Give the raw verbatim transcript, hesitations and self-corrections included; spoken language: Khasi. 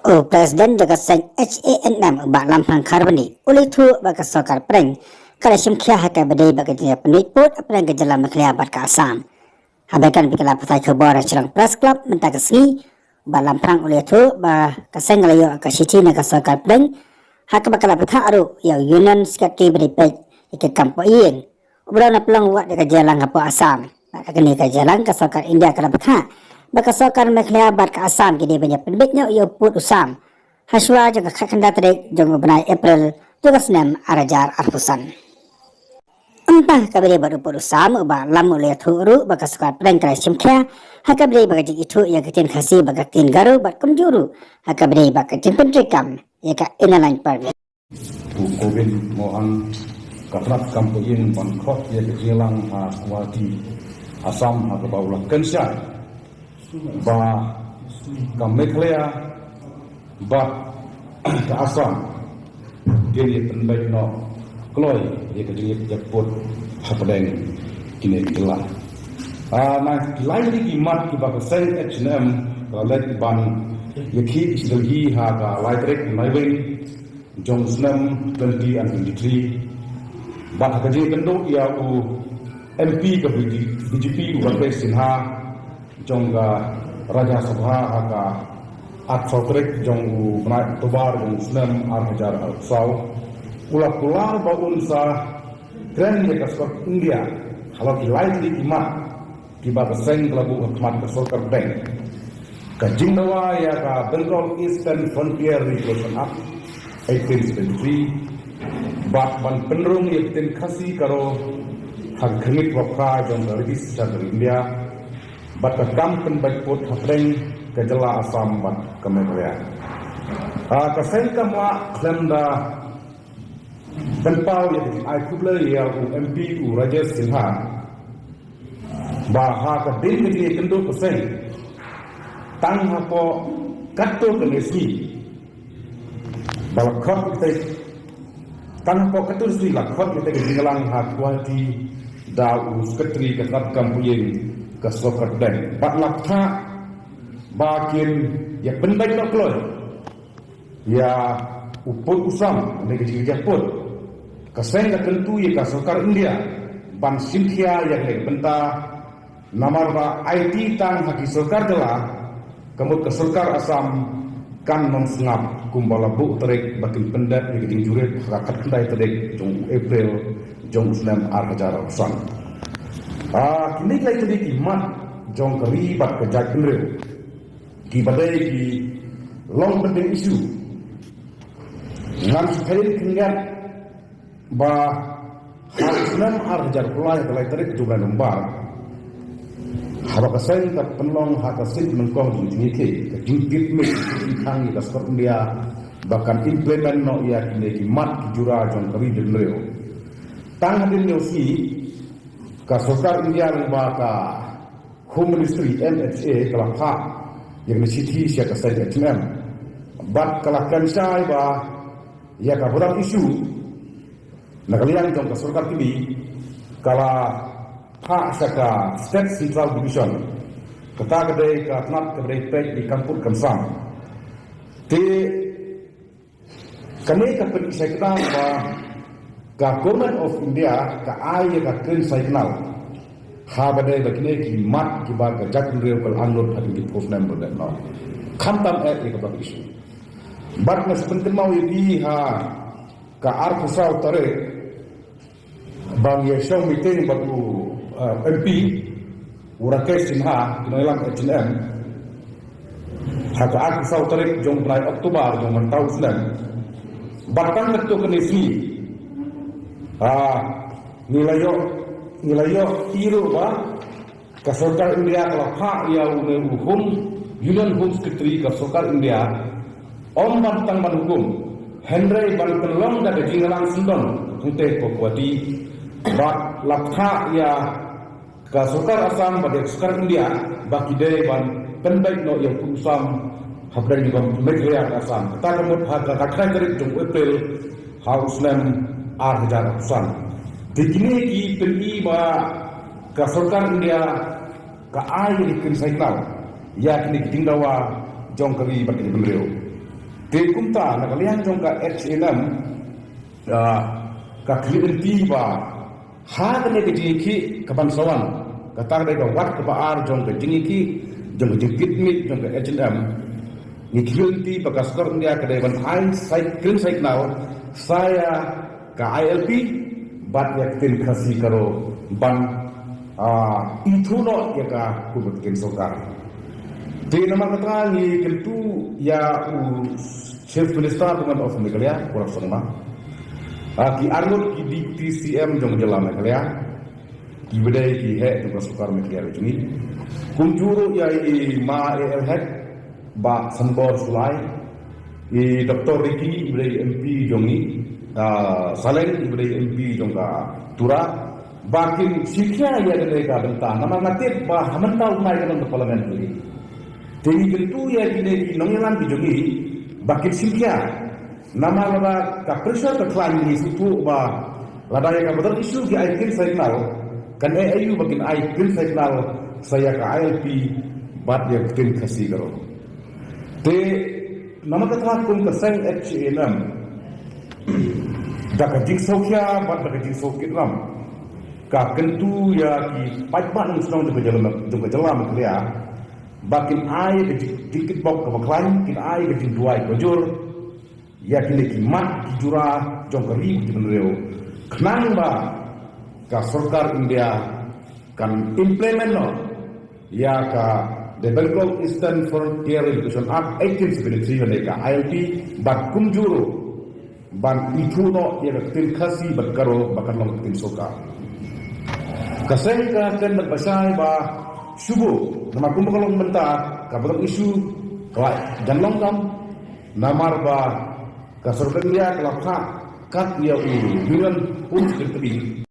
U President jong ka seng H A N M, u Bah Lamphang Kharbani, u la ïathuh ba ka sorkar pdeng ka la shim khia ha kaba ïadei bad ka jingïapynbeit pud hapdeng ka jylla Meghalaya bad ka Assam. Haba kren bad ki lad pathai khubor ha Shillong Press Club mynta ka sngi, u Bah Lamphang u la ïathuh ba ka seng ka la ïoh ka shithi na ka sorkar pdeng ha kaba ka la bthah ruh ïa u Union Secretary ba dei peit ïa ki kam poh ïing, u ba don na pynlong wat ïa ka jingïalang hapoh Assam. Bad ha kane ka jingïalang ka sorkar India ka la bthah ba ka sorkar Meghalaya bad ka Assam ki dei ban ïapynbeit noh ïa u pud u sam ha shuwa jong ka khatkhyndai tarik jong u bnai April jong ka snem ar hajar arphew san. Mynta kaba ïadei bad u pud u sam, u Bah Lam u la ïathuh ruh ba ka sorkar pdeng ka la shim khia ha kaba ïadei bad ka jingithuh ïa ka ktien Khasi bad ka ktien Garo bad kumjuh ruh ha kaba ïadei bad ka jingpyntreikam ïa ka Inner Line Permit. U Kobin Mohan ka tnat kam poh ïing ban khot ïa ka jingïalang ha Guwahati, Assam, ha kaba u la kynshai ba ka Meghalaya bad ka Assam kin ïapynbeit noh kloi ïa ka jingïapjah pud hapdeng kine ki jylla. Ah, na ki lai tylli ki mat kiba ka seng H A N M ka la leit ban ïakhih sha Delhi ha ka lai tarik Naiwieng jong u snem twenty and twenty-three. Bad ha ka jingïakynduh ïa u M P ka B J P, u Rakesh Sinha, jong ka Rajya Sabha ha ka arphew saw tarik jong u bnai October jong u snem ar hajar arphew saw, u la kular ba un sa kren ïa ka sorkar India halor ki lai tylli ki mat kiba ka seng ka la buh ha khmat ka sorkar pdeng. Ka jingdawa ïa ka Bengal Eastern Frontier Regulation Act eighteen seventy-three, bad ban pynrung ïa ka ktien Khasi Garo ha ka khyrnit ba phra jong ka Registration India, bad ka kam pynbeit pud hapdeng ka jylla Assam bad ka Meghalaya. Ah, ka seng kam lah khlem da pynpaw ïa ka jingai khublei ïa u M P u Rajesh Sinha ba ha ka dien ka jingïakynduh ka seng tang hapoh katto katne sngi ba la khot ïa ka, tang hapoh katto katne sngi la khot ïa ka jingïalang ha Guwahati da u Secretary ka tnat kam poh ïing ka sorkar pdeng, bad la bthah ba kin ïapynbeit noh kloi ïa u pud u sam ne ka jingïapjah pud. Ka seng ka kyntu ïa ka sorkar India ban shim khia ïa kane ka bynta, namar ba aiti tang ha ki sorkar jylla, ka mut ka sorkar Assam kan nym sngap kumba la buh tarik ba kin pyndep ïa ka jingjurip ha ka khatkhyndai tarik jong u April jong u snem ar hajar arphew san. Ah, kine ki lai tylli ki mat jong ka ri bad ka jaitbynriew kiba dei ki long pending issue. Ngan sa kren khyndiat ba ha u snem ar hajar arphew lai, ka lai tarik jong u bnai November, haba ka seng ka pynlong ha ka sien nyngkong jong ka jingïakhih, ka jingkit miet, ka jingkhang ïa ka sorkar India ba kan implement noh ïa kine ki mat ki jura jong ka ri bad ka bynriew. Tang hadien ñiew sngi, ka sorkar India lyngba ka Home Ministry, M H A, ka la phah ïa kane ka shithi sha ka seng H A N M bad ka la kynshai ba ïa ka border issue na ka liang jong ka sorkar Tilli ka la phah sha ka State Central Division. Kata ka dei ka tnat kaba dei peit ïa ki kam pud kam sam. Te kane ka pyni shai kynmaw ba ka Government of India ka ai ïa ka kynshai kynmaw haba dei ba kine ki mat kiba ka jaitbynriew ka la angnud ha kine ki post number, no. Khamtam eh ïa ka ba issue. Bad nga sa pynkynmaw ïa phi, ha ka arphew saw tarik ba ngi ïa shong meeting bad u, uh, M P u Rakesh Sinha, ki nongïalam H A N M, ha ka arphew saw tarik jong u bnai October jong mynta u snem. Bad tang katto katne sngi, ah, ngi la ïoh, ngi la ïoh i ruh ba ka sorkar India ka la phah ïa une u Home, Union Home Secretary ka sorkar India, ym ban tang ban hukum, hynrei ban pynlong da ka jingïalang syndon hangtei hapoh Guwahati. Bad la phah ïa ka sorkar Assam bad ïa ka sorkar India ba ki dei ban pynbeit noh ïa u pud u sam hapdeng jong ka Meghalaya bad Assam. Kata ka mut ha ka khatkhyndai tarik jong u April ha u snem ar hajar arphew san. Te kine ki pyni ba ka sorkar India ka ai ïa ki kynshai kynmaw ïa kine ki jingdawa jong ka ri bad ka jaitbynriew. Te kumta na ka liang jong ka H A N M, ah, ka khmih lynti ba ha kane ka jingïakhih ka ban sa wan, kata ka dei ka wat kaba ar jong ka jingïakhih, jong ka jingkit miet jong ka H A N M. Ngi khmih lynti ba ka sorkar India ka dei ban ai sai, kren signal sa ïa ka I L P bad ïa ka ktien Khasi Garo ban, ah, ithuh noh ïa ka kum ka ktien sorkar. Te namar kata ngi kyntu ïa u Chief Minister Government of Meghalaya, Conrad Sangma, ah, ki arngut ki Deputy C M jong jylla Meghalaya, kiba dei ki heh jong ka sorkar Meghalaya ka jong ngi, kumjuh ruh ïa i Ma A L Hek, Bah Sanbor Sulai, i Doctor Ricky, iba dei M P jong ngi, ah, Saleng, iba dei M P jong ka Tura, ba kin shim khia ïa kane ka bynta, namar nga tip ba ha mynta u bnai ka long ka Parliament lei. Te ngi kyntu ïa kine ki nongïalam ki jong ngi ba kin shim khia. Namar lada ka pressure ka khlaiñ, ngi sngewthuh ba lada ïa ka border issue ki ai green signal, kan ïa aïu ba kin ai green signal sa ïa ka I L P bad ïa ka ktien Khasi Garo. Te namar kata kum ka seng H A N M, da ka jingsngewkhia bad da ka jingsngewkitram, ka kyntu ïa ki paidbah nongshong jong ka jylla, jong ka jylla Meghalaya, ba kin ai ka jing, jingkitbok kaba khlaiñ, kin ai ka jingduwai kaba jur ïa kine ki mat ki jura jong ka ri ki bynriew, khnang ba ka sorkar India kan implement noh ïa ka The Bengal Eastern Frontier Relocation Act eighteen seventy-three lane ka I L P, bad kumjuh ruh ban ithuh noh ïa ka ktien Khasi bad Garo ba kan long ka ktien sorkar. Ka seng ka kren bad ba shai ba shu buh, namar kumba ka long mynta ka border issue ka la jan long kam, namar ba ka sorkar India ka la phah kat ïa u Union Home Secretary.